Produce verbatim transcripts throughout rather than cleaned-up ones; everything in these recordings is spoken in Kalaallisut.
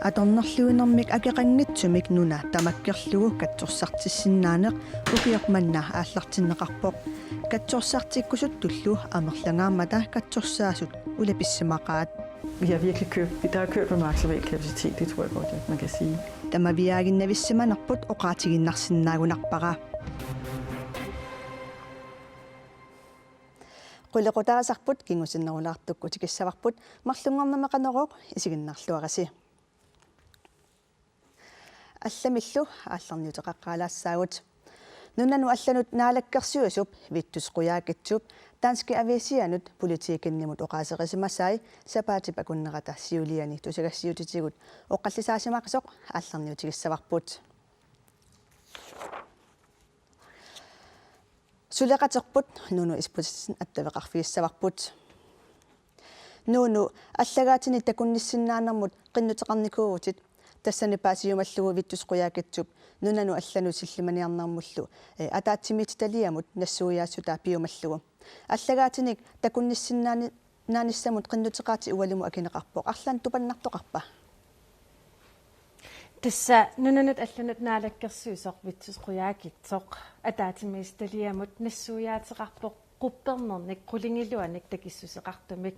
Atornerluinermik akeqanngitsumik nuna tamakkerlugu katsorsartissinnaaneq ukioq manna aallartinneqarpoq. Katsorsartikkusuttullu amerlangaammata katsorsaasut ulapissimaqaat. Vi har virkelig købt, der er købt med maksimal kapacitet, det tror jeg godt, at man kan sige. Tamaviaaginnavissimanerput oqaatigiinnarsinnaagunarpara. Qulequtaasarput kingusinnerulaartukkut tikissavarput, marlunngornermi Qanorooq, isiginnaarluarisi. Allamillu aallarniuteqaqqaalaassaagut. Nunanut allanut naalakkersuisup Vittus Qujaukitsup Danskit Aviisianut Politikennimut oqaaserisimasai sapaatip akunnerata siuliani tusagassiutitigut oqallisaasimasoq aallarniutigissavarput. Suleqaterput Nuunu Isbosethsen attaveqarfigissavarput. Nuunu, allagaatinik takunnissinnaanermut qinnuteqarnikuuvutit, tassani paasiumallugu Vittus Qujaukitsup nunanut allanut sillimaniarnermullu, eh, ataatsimiititaliamut nassuiaassutaa piumallugu. Allagaatinik takunnissinnaani-, naanissamut qinnuteqaatit ualimut akineqarpoq. Arlaannik tupannartoqarpa? Tassa nunanut allanut naalakkersuisoq Vittus Qujaukitsoq ataatsimiititaliamut nassuiaateqarpoq quppernernik qulingiluanik takissuseqartumik.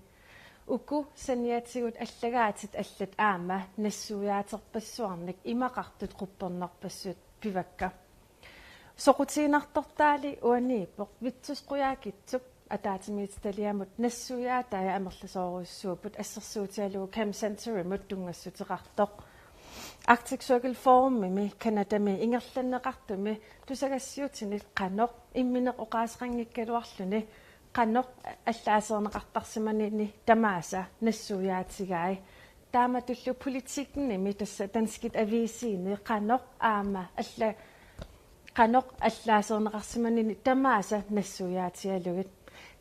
Uku saniatigut allagaatit allat aamma nassuiaaterpassuarnik imaqartut quppernerpassut pivakka. Soqutiginartortaali uaniippoq Vittus Qujaukitsup ataatsimiititaliamut nassuiaatai amerlasoorujussuupput assersuutigalugu Camp Centurimut tunngassuteqartoq. Arctic Circle Forumimi Canadami ingerlanneqartumi tusagassiutinit qanoq immineq oqaaseqanngikkaluarluni qanoq allaasereerneqartarsimanini tamaasa nassuiaatigai. Taamatullu Politikennimi tassa Danskit Aviisiini qanoq aamma alla-, qanoq allaasereerneqarsimanini tamaasa nassuiaatigalugit.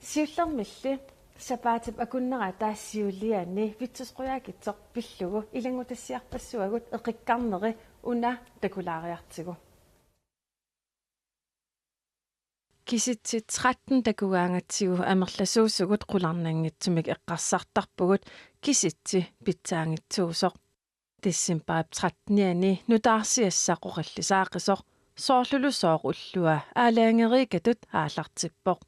Siullermilli sapaatip akunnerata siuliani Vittus Qujaukitsoq pillugu ilanngutassiarpassuagut eqikkarneri una takulaariartigu. Kisitsit tretten takugaangatsigu amerlasuusugut qularnanngitsumik eqqarsartarpugut kisitsi pitsaanngitsuusoq. Decembarip trettenianni nutaarsiassaq oqallisaaqisoq soorlulusooq ullua aalajangereeqatut aallartippoq.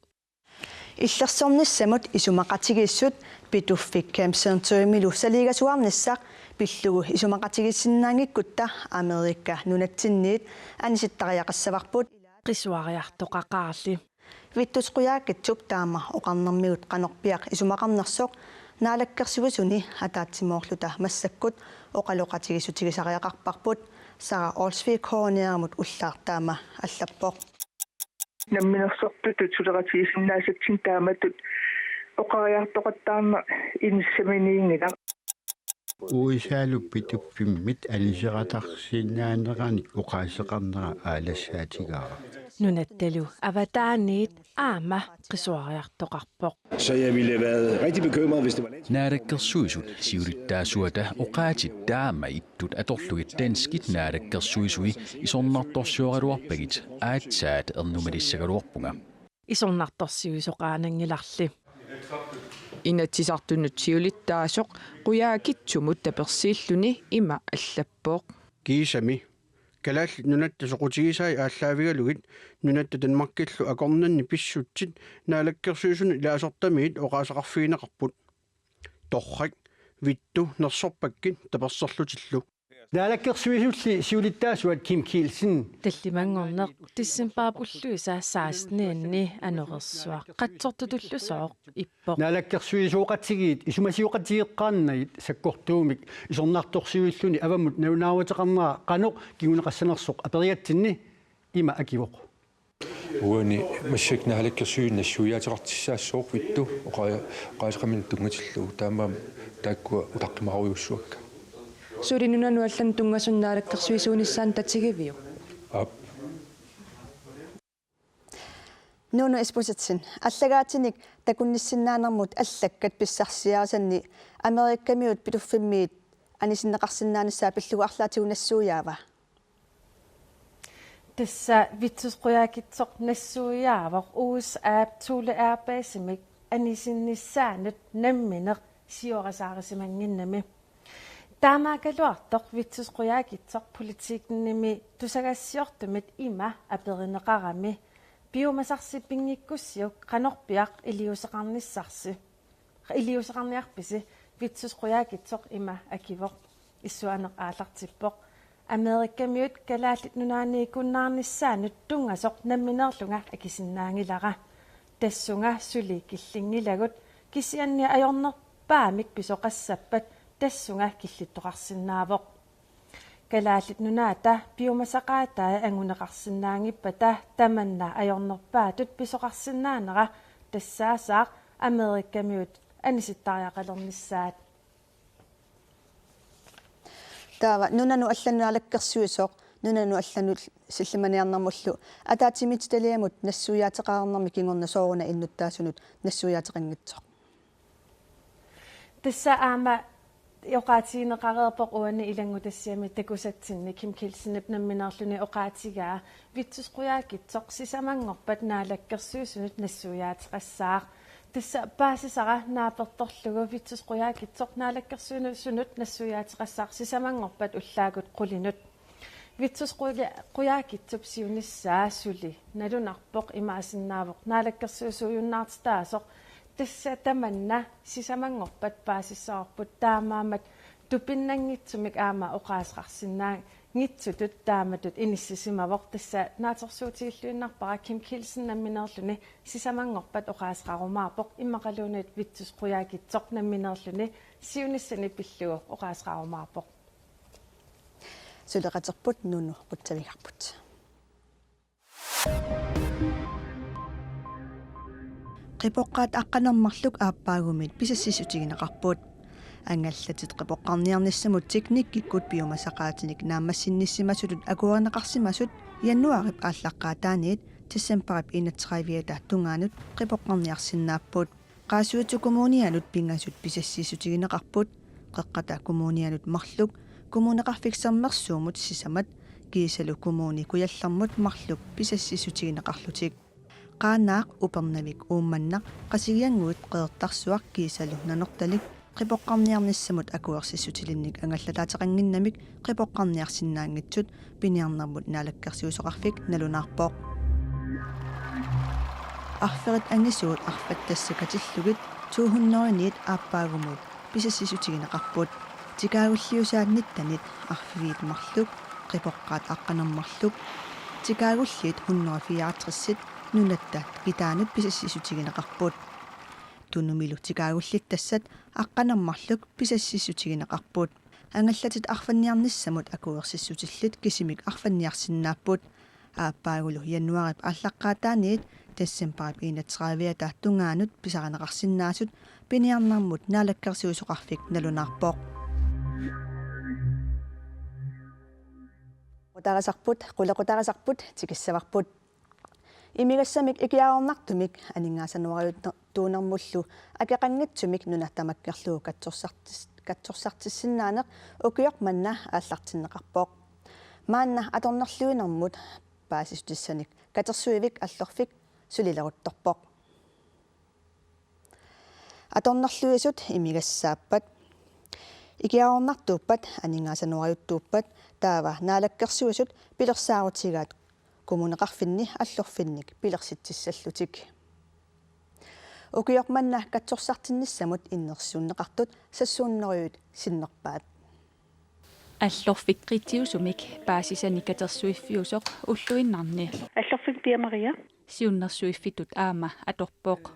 Illersornissamut isumaqatigiissut Pituffik Camp Centurimilu saliigasuarnissaq pillugu isumaqatigiissinnaanngikkutta Amerika nunatsinniit anisittariaqassavarput. Qisuariartoqaqaarli. Vittus Qujaukitsup taama oqarnermigut qanorpiaq isumaqarnersoq naalakkersuisuni ataatsimoorluta massakkut oqaloqatigiissutigisariaqarparput, Sara Olsvig K N R-imut ullaaq taama allappoq. Namminersortutut suleqatigisinnaasatsinnik taamatut oqariartoqattaarneq inissaminiinngilaq. U S A-lu Pituffimmit aniseqatarsinnaanerani oqaaseqarnera aalassaatigaara. Nunattalu avataaniit aamma qisuariartoqarpoq. Så jeg ville have været rigtig bekymret, hvis det var lands- Naalakkersuisut siulittaasuata oqaatsit taama ittut atorlugit danskit naalakkersuisui isornartorsioraluarpagit aatsaat ernumalissagaluarpunga. Isornartorsiuisoqaananngilarli. Inatsisartunut siulittaasoq Qujaukitsumut tapersiilluni ima allappoq. Kiisami Kalaallit Nunatta soqutigisai aallaavigalugit nunatta Danmarkillu akornanni pissutsit naalakkersuisunut ilaasortamiit oqaaseqarfigineqarput. Torrak, Vittus nersorpakkit taperserlutillu. Naalakkersuisulli siulittaasuat Kim Kielsen. Tallimanngorneq decembarip ulluisa sekstenianni anorersuaq qatsortutullusooq ippoq. Naalakkersuisooqatigiit isumasioqatigeeqqaarnagit sakkortuumik isornartorsiuilluni avammut nalunaaruteqarnera qanoq kinguneqassanersoq aperigatsinni ima akivoq. Uani massakkut naalakkersuisunut nassuiaateqartussaassooq Vittus oqa-, oqaaseqarnermut tunngatillugu, taamaammat taakkua utaqqimaarujussuakka. Suli nunanut allanut tunngasunut naalakkersuisuunissaanut tatigiviuk? Aap. Nuunu Isbosethsen, allagaatinik takunnissinnaanermut allakkat pissarsiarisanni Amerikamiut Pituffimmiit anisinneqarsinnaanissaa pillugu arlaatigut nassuiaava? Tassa Vittus Qujaukitsoq nassuiaavoq U S A-p Thule Air Base-imik anisinnissaanut nammineq siorasaarisimannginnami. Taamaakkaluartoq Vittus Qujaukitsoq Politikkenimi tusagassiortumit ima aperineqarami: Piumasarsi pinngikkussiuk qanorpiaq iliuuseqarnissarsi? Iliuuseqarniarpisi? Vittus Qujaukitsoq ima akivoq. Issuaaneq aallartippoq: Amerikamiut Kalaallit Nunaanniikkunnaarnissaannut tunngasoq nammineerlunga akisinnaanngilara. Tassunga suli killinngilagut, kisianni ajornerpaamik pisoqassappat tassunga killittoqarsinnaavoq. Kalaallit Nunaata piumasaqaatai anguneqarsinnaanngippata tamanna ajornerpaatut pisoqarsinnaanera tassaasaaq Amerikamiut anisittariaqalernissaat. Taava nunanut allanut naalakkersuisoq, nunanut allanut sillimaniarnermullu ataatsimiititaliamut nassuiaateqarnermi kingorna sooruna innuttaasunut nassuiaateqanngitsoq? Tassa aamma oqaatigineqareerpoq uani ilanngutassiami takusatsinni Kim Kielsenip nammineerluni oqaatigaa Vittus Qujaukitsoq sisamanngorpat naalakkersuisunut nassuiaateqassaaq. Tassa paasisara naapertorlugu Vittus Qujaukitsoq naalakkersuisunut nassuiaateqassaaq sisamanngorpat ullaakkut qulinut. Vittus Quja-, Qujaukitsup siunissaa suli nalunarpoq, imaasinnaavoq naalakkersuisuujunnaartitaasoq. Tassa tamanna sisamanngorpat paasissavarput, taamaammat tupinnanngitsumik aamma oqaaseqarsinnaanngitsutut taamatut inissisimavoq. Tassa naatsorsuutigilluinnarpara Kim Kielsen nammineerluni sisamanngorpat oqaaseqarumaarpoq, immaqaluunniit Vittus Qujaukitsoq nammineerluni siunissani pillugu oqaaseqarumaarpoq. Suleqaterput Nunu qutsavigarput. Qipoqqaat aqqaneq-marluk aappaagumiit pisassissutigineqarput. Angallatit qipoqqarniarnissamut teknikkikkut piumasaqaatinik naammassinnissimasutut akuerineqarsimasut januaarip aallaqqaataaniit decembarip enogtredive-ata tungaanut qipoqqarniarsinnaapput. Qaasuitsup Kommunianut pingasut pisassissutigineqarput, Qeqqata Kommunianut marluk, Kommuneqarfik Sermersuumut sisamat, kiisalu Kommune Kujallermut marluk pisassissutigineqarlutik. Qaanaaq, Upernavik, Uummannaq, Qasigiannguit, Qeqertarsuaq kiisalu Nanortalik qipoqqarniarnissamut akuersissutilinnik angallataateqannginnamik qipoqqarniarsinnaanngitsut piniarnermut naalakkersuisoqarfik nalunaarpoq. Arferit angisuut arfat tassa katillugit to hundrede-niit aappaagumut pisassissutigineqarput. Tikaagulliusaat nittenit arfiit marluk, qipoqqaat aqqaneq-marluk, tikaagulliit hundrede fireogtres nunatta kitaanut pisassissutigineqarput. Tunumilu tikaagullittassat aqqaneq-marluk pisassissutigineqarput. Angallatit arfanniarnissamut akuersissutillit kisimik arfanniarsinnaapput. Aappaagulu januaarip aallaqqaataaniit decembarip enogtredive-ata tungaanut pisarineqarsinnaasut piniarnermut naalakkersuisoqarfik nalunaarpoq. Qutaarisarput, qulaqutaarisarput, tikissavarput. Imigassamik ikiaroornartumik aningaasanoorajutuunermullu akeqanngitsumik nuna tamakkerlugu katsorsartis-, katsorsartissinnaaneq ukioq manna aallartinneqarpoq. Maanna atornerluinermut paasissutissanik katersuivik Allorfik sulileruttorpoq. Atornerluisut imigassaappat, ikiaroornartuuppat, aningaasanoorajutuuppat, taava naalakkersuisut pilersaarutigaat kommuneqarfinni Allorfinnik pilersitsissallutik. Ukioq manna katsorsartinnissamut innersuunneqartut seks hundredet sinnerpaat. Allorfik Qitiusumik paasisani katersuiffiusoq ulluinnarni Allorfik Pia Maria siunnersuiffitut aamma atorpoq.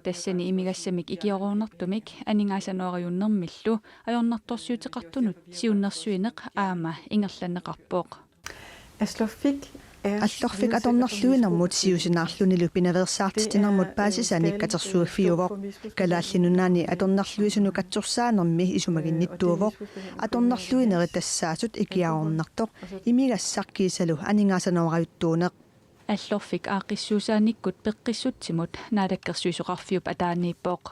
Tassani imigassamik ikiaroornartumik aningaasanoorajunermillu ajornartorsiuteqartunut siunnersuineq aamma ingerlanneqarpoq. Allorfik atornerluinermut siusinaarlunilu pinaveersaartitsinermut paasisanik katersuiffiuvoq. Kalaallit Nunaanni atornerluisunut katsorsaanermi isumaginnittuuvoq atornerluinerit tassaasut ikiaroornartoq, imigassaq kiisalu aningaasanoorajutuuneq. Allorfik aaqqissuussaanikkut peqqissutsimut naalakkersuisoqarfiup ataaniippoq.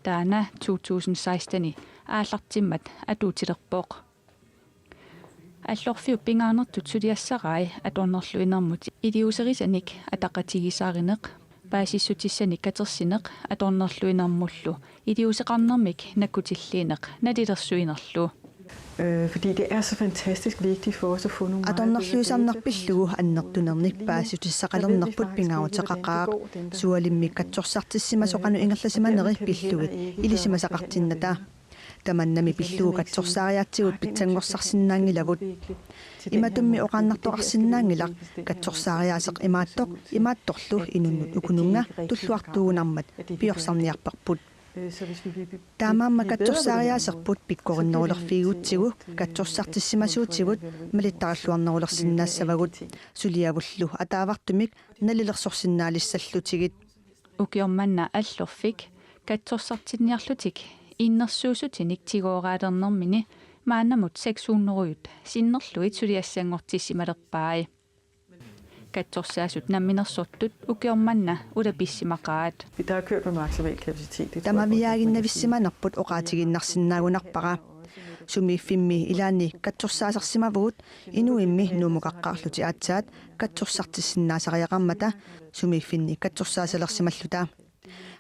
Taanna to tusind seksten aallartimmat atuutilerpoq. Allorfiup pingaarnertut suliassarai atornerluinermut iliuuserisanik ataqatigiissaarineq, paasissutissanik katersineq atornerluinermullu iliuuseqarnermik nakkutilliineq nalilersuinerlu. Øh, fordi det er så fantastisk vigtigt for os at få nogle meget bedre data. Atornerluisarneq pillugu annertunernik paasissutissaqalernarput pingaaruteqaqaaq. Sualimmi katsorsartissimasoq qanoq ingerlasimaneri pillugit ilisimasaqartinnata. Tamannami pillugu katsorsaariaatsigut pitsanngorsarsinnaanngilagut. Imatummi oqaannartoqarsinnaanngilaq katsorsaariaaseq imaattoq imaattorlu inunnut ukununnga tulluartuugunarmat piorsarniarparput. Taamaammat katsorsaariaaserput pikkorinnerulerfigigutsigu katsorsartissimasuutigut malittaralluarnerulersinnaassavagut, suliavullu ataavartumik nalilersorsinnaalissallutigit. Ukioq manna Allorfik katsorsartinniarlutik innersuussutinik tigooraalernermini maannamut seks hundrede sinnerlugit suliassanngortissimalerpai. Katsorsaasut namminersortut ukioq manna ulapissimaqaat. Vi der har kørt med maksimal kapacitet. Det tror jeg godt, man kan sige. Tamaviaaginnavissimanerput oqaatigiinnarsinnaagunarpara. Sumiiffimmi ilaanni katsorsaasarsimavugut inuimmi Nuummukaqqaarlutik aatsaat katsorsartissinnaasariaqarmata sumiiffinni katsorsaasalersimalluta.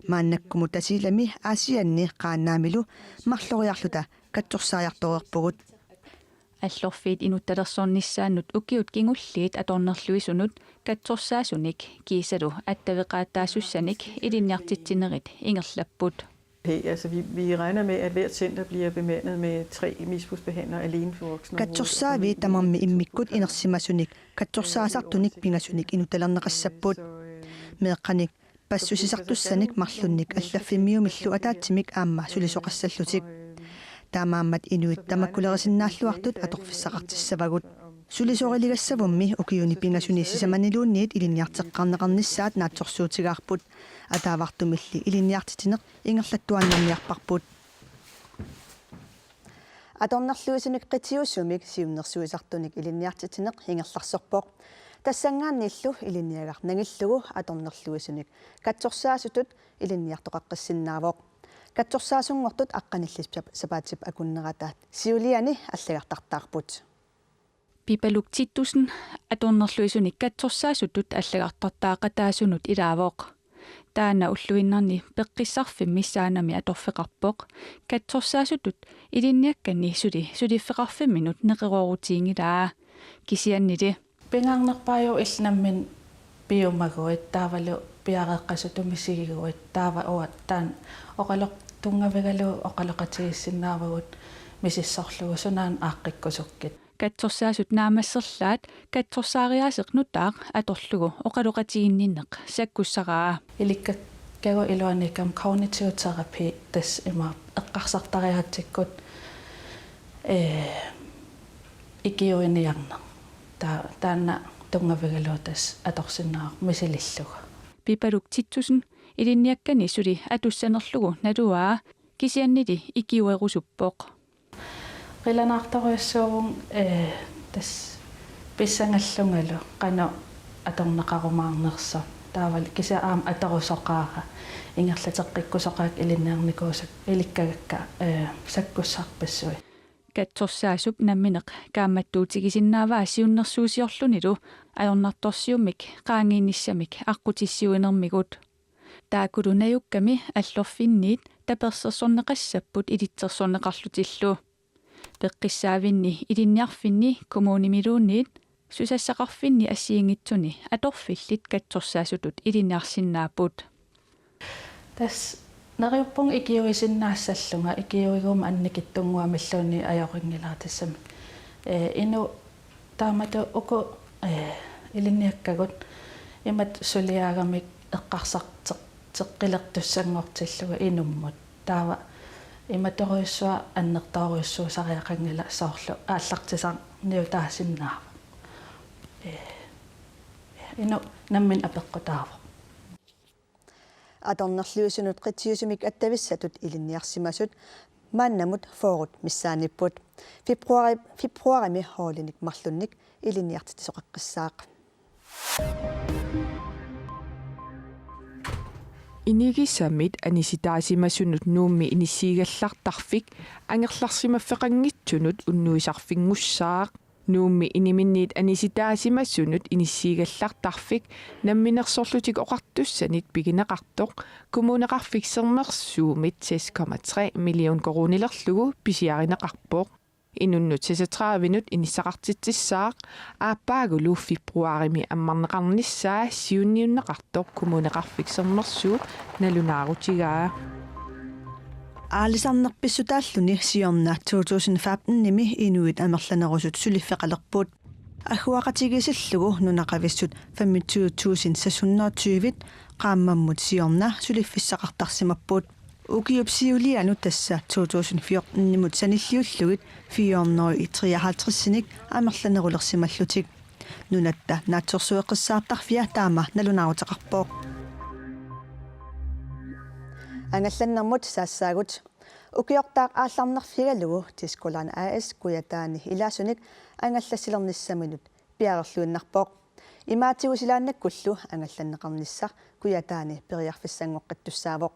Maannakkumut Tasiilami Aasianni Qaanaamilu marloriarluta katsorsaariartoreerpugut. Allorfiit inuttalersornissaannut ukiut kingulliit atornerluisunut katsorsaasunik kiisalu attaveqaataasussanik ilinniartitsinerit ingerlapput. Hey, altså, vi, vi regner med, at hvert center bliver bemandet med tre misbrugsbehandlere alene for voksne. Katsorsaavi tamarmik immikkut inersimasunik katsorsaasartunik pingasunik inuttalerneqassapput. Meeqqanik passusisartussanik marlunnik allaffimmiumillu ataatsimik aamma sulisoqassallutik. Taamaammat inuit tamakkulerisinnaalluartut atorfissaqartissavagut. Sulisoriligassavummi ukiuni pingasuni sisamaniluunniit ilinniarteqqaarneqarnissaat naatsorsuutigaarput. Ataavartumilli ilinniartitsineq ingerlattuaannarniarparput. Atornerluisunik qitiusumik siunnersuisartunik ilinniartitsineq ingerlarsorpoq. Tassanngaanniillu ilinniagaq nangillugu atornerluisunik katsorsaasutut ilinniartoqaqqissinnaavoq. Katsorsaasunngortut aqqanillit sap-, sapaatip akunnerata siuliani allagartartaarput. Pipaluk Titussen atornerluisunik katsorsaasutut allagartartaaqataasunut ilaavoq. Taanna ulluinnarni peqqissarfimmi Saanami atorfeqarpoq. Katsorsaasutut ilinniakkanni suli suliffeqarfimminut neqeroorutiginngilaa. Kisiannili pingaarnerpaajuvoq illit nammineq piumaguit taavalu piareeqqasutut misigiguit taava uanga taanna oqaloq-, tunngavigalugu oqaloqatigiissinnaavagut misissorlugu sunaana aaqqikkusukkit. Katsorsaasut naammasserlaat katsorsaariaaseq nutaaq atorlugu oqaloqatiginninneq sakkussaraa. Ilikkakkagut iluaniikkama cognitive terapi tassa ima eqqarsartariaatsikkut, ee, ikiuiniarneq. Ta-, taanna tunngavigalugu tassa atorsinnaavoq misilillugu. Pipaluk Titussen ilinniakkani suli atussanerlugu naluaa kisiannili ikiuerusuppoq. Qilanaartorujussuuvunga, ee, tassa pissangallungalu qanoq atorneqarumaarnersoq. Taavalu kisianni aamma atorusoqaara, ingerlateqqikkusoqaakka ilinniarnikuusakka ilikkagakka, ee, sakkussarpassuit. Katsorsaasup nammineq kaammattuutigisinnaavaa siunnersuusiorlunilu ajornartorsiummik qaangiinnissamik aqqutissiuinermigut. Taakkulu najukkami allorfinniit tapersersorneqassapput ilitsersorneqarlutillu. Peqqissaavinni ilinniarfinni kommunimiluunniit susassaqarfinni assigiinngitsuni atorfillit katsorsaasutut ilinniarsinnaapput. Tassa neriuppunga ikiuisinnaassallunga, ikiuiguma annikitsunnguamilluunniit ajorinngilara tassami. Ee, inuk taamatut uku, ee, ilinniakkagut imatut suliaagamik eqqarsarteq-, teqqilertussanngortillugit inummut. Taava imatorujussuaq annertoorujussuusariaqanngilaq soorlu aallartisarniutaasinnaavoq. Ee, inuk nammineq apeqqutaavoq. Atornerluisunut qitiusumik attavissatut ilinniarsimasut maannamut fyrret missaanniipput. Februari-, februarimi hoolinik marlunnik ilinniartitsisoqaqqissaaq. Inigisamit anisitaasimasunut Nuummi inissiigallartarfik angerlarsimaffeqanngitsunut unnuisarfinngussaaq. Nuummi iniminniit anisitaasimasunut inissiigallartarfik Namminersorlutik Oqartussanit pigineqartoq Kommuneqarfik Sermersuumit seks komma tre million koruunilerlugu pisiarineqarpoq. Inunnut seksogtredivenut inissaqartitsissaaq, aappaagulu februarimi ammarneqarnissaa siunniunneqartoq Kommuneqarfik Sermersuup nalunaarutigaa. Aalisarnerpissutaalluni siorna to tusind femtenimi inuit amerlanerusut suliffeqalerput. Agguaqatigiissillugu nunaqavissut femogtyve tusind seks hundrede og tyve qaammammut siorna suliffissaqartarsimapput. Ukiup siulianut, tassa to tusind fjortenimut sanilliullugit, fire hundrede treoghalvtredsinik amerlanerulersimallutik. Nunatta Naatsorsueqqissaartarfia taama nalunaaruteqarpoq. Angallannermut saassaagut. Ukiortaaq aallarnerfigalugu Disko Line A/S Kujataani ilaasunik angallassilernissaminut piareerluinnarpoq. Imaatigut ilaannakkullu angallanneqarnissaq Kujataani periarfissanngoqqittussaavoq.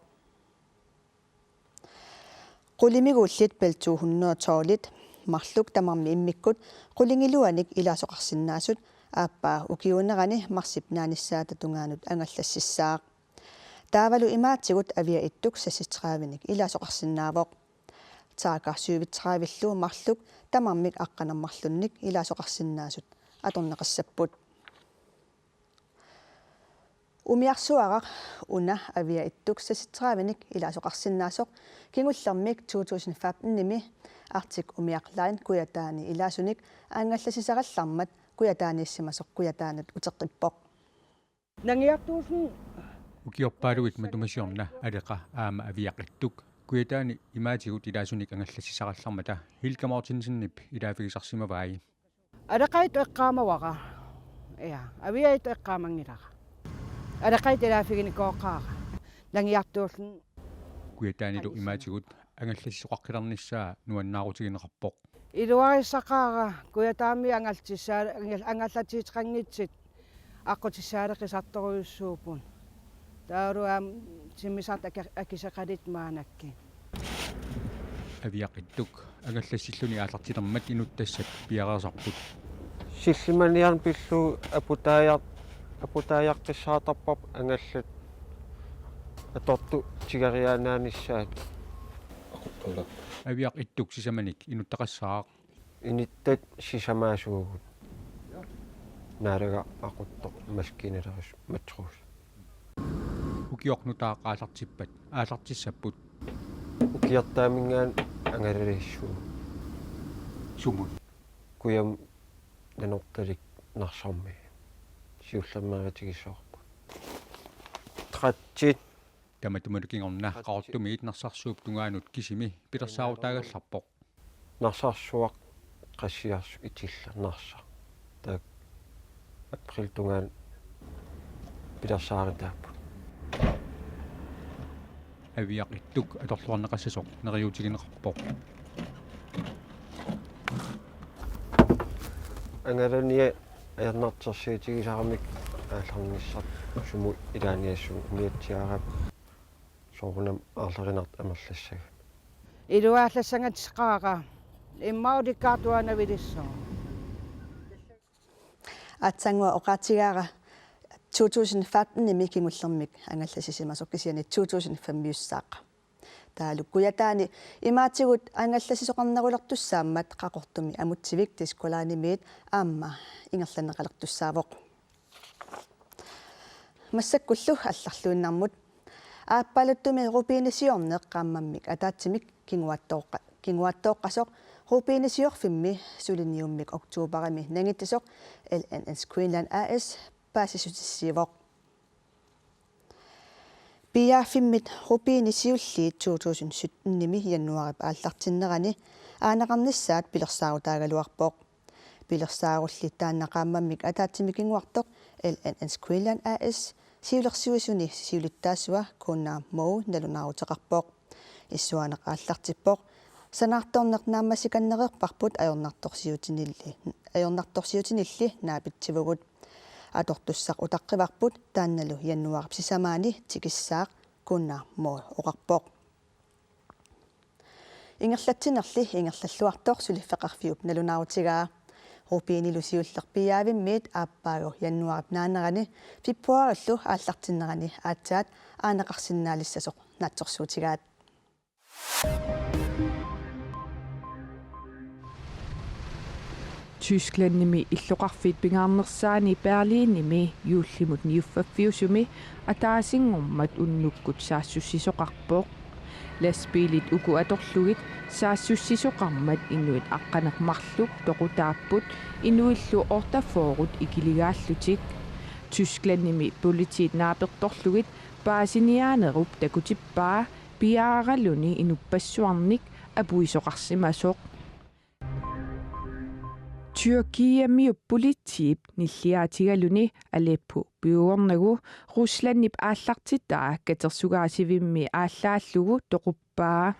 Qulimiguullit Bell to hundrede og tolvit marluk tamarmik immikkut qulingiluanik ilaasoqarsinnaasut aappaa ukiuunerani marsip naanissaata tungaanut angallassissaaq. Taavalu imaatigut Avia Ittuk seksogtredivenik ilaasoqarsinnaavoq. Taaka syvogtredivellu marluk tamarmik aqqaneq-marlunnik ilaasoqarsinnaasut atorneqassapput. Umiarsuaraq una Avia Ittuk seksogtredivenik ilaasoqarsinnaasoq kingullermik to tusind femtenimi Arctic Umiaq Line Kujataani ilaasunik angallassisarallarmat Kujataaniissimasoq Kujataanut uteqqippoq. Nangiartuulluni. Ukiorpaaluit matuma siorna Aleqa aamma Aviaq Ittuk Kujataani imaatigut ilaasunik angallassisarallarmata Hilka Mortensenip ilaaffigisarsimavai. Aleqaitut eqqaamavara. Ja, Aviaitut eqqaamanngilara. Aleqaitut ilaaffiginikooqaara. Nangiartuulluni. Kujataanilu imaatigut angallassisoqaqqilernissaa nuannaarutigineqarpoq. Iluarissaqaara Kujataami angallatissa-, angal-, angallatsiteqanngitsut aqqutissaalleqisartorujussuupput. Taavalu aamma timmisartut aki-, akiseqalit maannakkut. Aviaq Ittuk angallassilluni aallartilermat inuttassat piareersarput. Sillimaniarneq pillugu aputaajar-, aputaajaqqissaartarparput angallat atortut tigoriaannaanissaat. Aviaq Ittuk sisamanik inuttaqassaaq. Inuttat sisamaasuugut. Naalagaq aquttoq maskiinalerisut matruusut. Ukioq nutaaq aallartippat aallartissapput. Ukiortaaminngaanniit angalalissuugut. Sumut? Kujamut Nanortalik Narsarmi. Siullermeerutigissavarput. Tratsit. Tamatumalu kingorna Qaqortumiit Narsarsuup tungaanut kisimi pilersaarutaagallarpoq. Narsarsuaq qassiarsuaq itillaa Narsaq. Taakku april tungaanut pilersaaritaapput. Aviaq Ittuk atorluarneqassasoq neriuutigineqarpoq. Angalaniat ajornartorsiutigisaramik aallarnissarput sumut ilaaniassumik umiatsiaarappat soorunami aarlerinartut amerlassagut. Iluaallassangatsiaqaara immaqa ulikkaartuaannavilissaaq. Aatsaannguaq oqaatigaara to tusind femtenimi kingullermik angallassisimasoq kisianni to tusind fem-iussaaq. Taavalu Kujataani imaatigut angallassisoqarnerulertussaammat Qaqortumi Amutsivik Disko Linemiit aamma ingerlanneqalertussaavoq. Massakkullu allarluinnarmut. Aappaaluttumi rubinisiorneq qaammammik ataatsimik kinguaattooqqa-, kinguaattooqqasoq rubinisiorfimmi suliniummik oktobarimi nangitsisoq L N S Greenland A/S paasissutissiivoq. Piiaaffimmit rubinit siulliit to tusind syttenimi januaarip aallartinnerani aaneqarnissaat pilersaarutaagaluarpoq. Pilersaarulli taanna qaammammik ataatsimik kinguartoq L N S Greenland A/S siulersuisuni siulittaasua Gunnar Moe nalunaaruteqarpoq. Issuaaneq aallartippoq. Sanaartorneq naammassikannereerparput ajornartorsiutinilli, ajornartorsiutinilli naapitsivugut. Atortussaq utaqqivarput taannalu januaarip sisamaani tikissaaq, Gunnar Moe oqarpoq. Ingerlatsinerli ingerlalluartoq suliffeqarfiup nalunaarutigaa. Europeanilu siulleq P R-immiit aappaagu januaarip naanerani februaarillu aallartinnerani aatsaat aaneqarsinnaalissasoq naatsorsuutigaat. Tysklandimi illoqarfiit pingaarnersaani Berlinimi juullimut niuffaffiusumi ataasinngormat unnukkut saassussisoqarpoq. Lastbiilit uku atorlugit saassussisoqarmat inuit aqqaneq-marluk toqutaapput, inuillu otteogfyrre ikiligaallutik. Tysklandimi politiit naapertorlugit paasiniaanerup takutippaa piaaraluni inuppassuarnik apuisoqarsimasoq. Tyrkiamiut politiip nilliaatigaluni Aleppo piuornagu Ruslandip aallartitaa katersugaasivimmi aallaallugu toquppaa.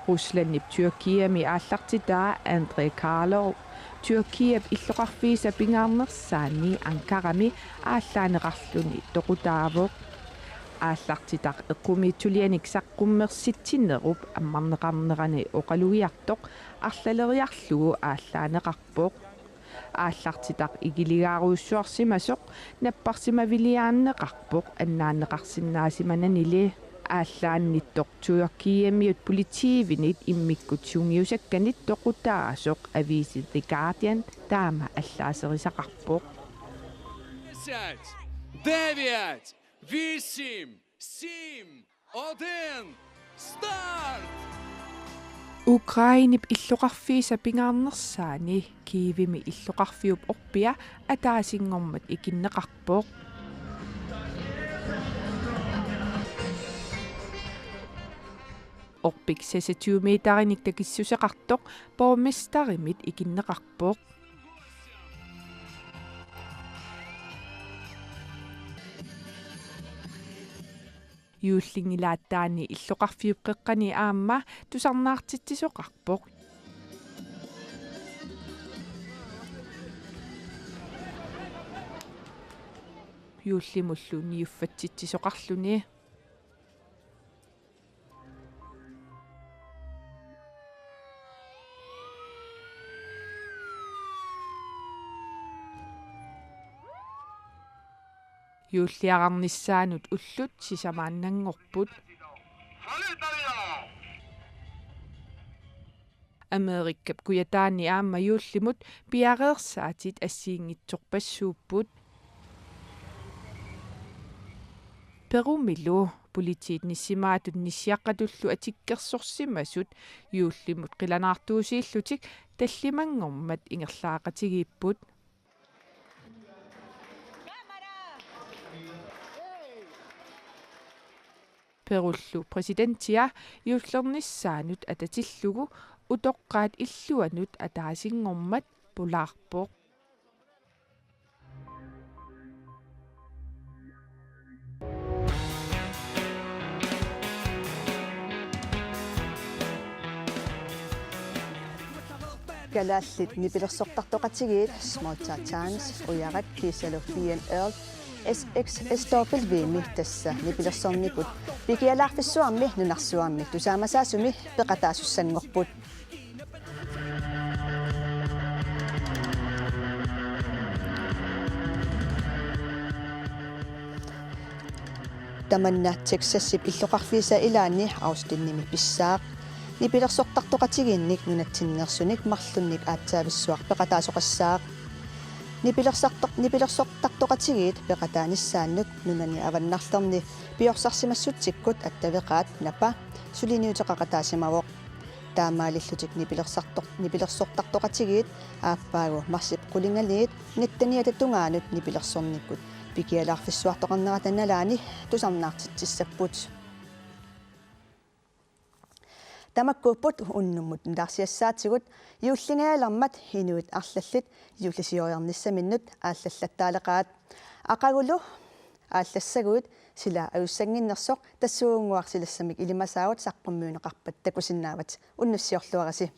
Ruslandip Tyrkiami aallartitaa André Karlov Tyrkiap illoqarfiisa pingaarnersaani Ankarami aallaaneqarluni toqutaavoq. Aallartitaq eqqumiitsulianik saqqummersitsinerup ammarneqarnerani oqalugiartoq arlaleriarlugu aallaaneqarpoq. Aallartitaq ikiligaarujussuarsimasoq napparsimaviliaanneqarpoq annaanneqarsinnaasimananili. Aallaannittoq Tyrkiamiut politiivinit immikkut sungiusakkanit toqutaasoq aviisi The Guardian taama allaaserisaqarpoq. Десять, девять, восемь, семь, один, старт! Ukrainep illoqarfiisa pingaarnersaani Kievimi illoqarfiup orpia ataasinngormat ikinneqarpoq. Orpik seksogtyve meterinik takissuseqartoq borgmesterimit ikinneqarpoq. Juullinngilaat taanni illoqarfiup qeqqani aamma tusarnaartitsisoqarpoq. Juullimullu niuffatsitsisoqarluni. Juulliararnissaanut ullut sisamaannanngorput. Amerikap kujataani aamma juullimut piareersaatit assigiinngitsorpassuupput. Perumilu politiit nissimaatut nissiaqqatullu atikkersorsimasut juullimut qilanaartuusiillutik tallimanngormat ingerlaaqatigiipput. Perullu præsidentia juullernissaanut atatillugu utoqqaat illuanut ataasinngormat pulaarpoq. Kalaallit nipilersortartoqatigiit Small Chat Times, Ujarak kiisalu B N L, S X S W-mi tassa nipilersornikut pikialaarfissuarmi nunarsuarmi tusaamasaasumi peqataasussanngorput. Tamanna Texasip illoqarfiisa ilaanni Austinimi pissaaq. Nipilersortartoqatigiinnik nunatsinneersunik marlunnik aatsaavissuaq peqataasoqassaaq. Nipilersartoq-, nipilersortartoqatigiit peqataanissaannut nunani avannarlerni piorsarsimassutsikkut attaveqaat Napa suliniuteqaqataasimavoq. Taamaalillutik nipilersartoq-, nipilersortartoqatigiit aappaagu marsip qulingaliit nitteniata tungaanut nipilersornikkut pikialaarfissuartoqarnerata nalaani tusarnaartitsissapput. Tamakkuupput unnummut nutaarsiassaatigut. Juullingajalermat inuit arlallit juullisioriarnissaminnut aallallattaaleqaat. Aqagulu aallassaguit sila ajussannginnersoq tassuugunnguaq silassamik ilimasaagut saqqummiunneqarpat takusinnaavat. Unnussiorluarisi.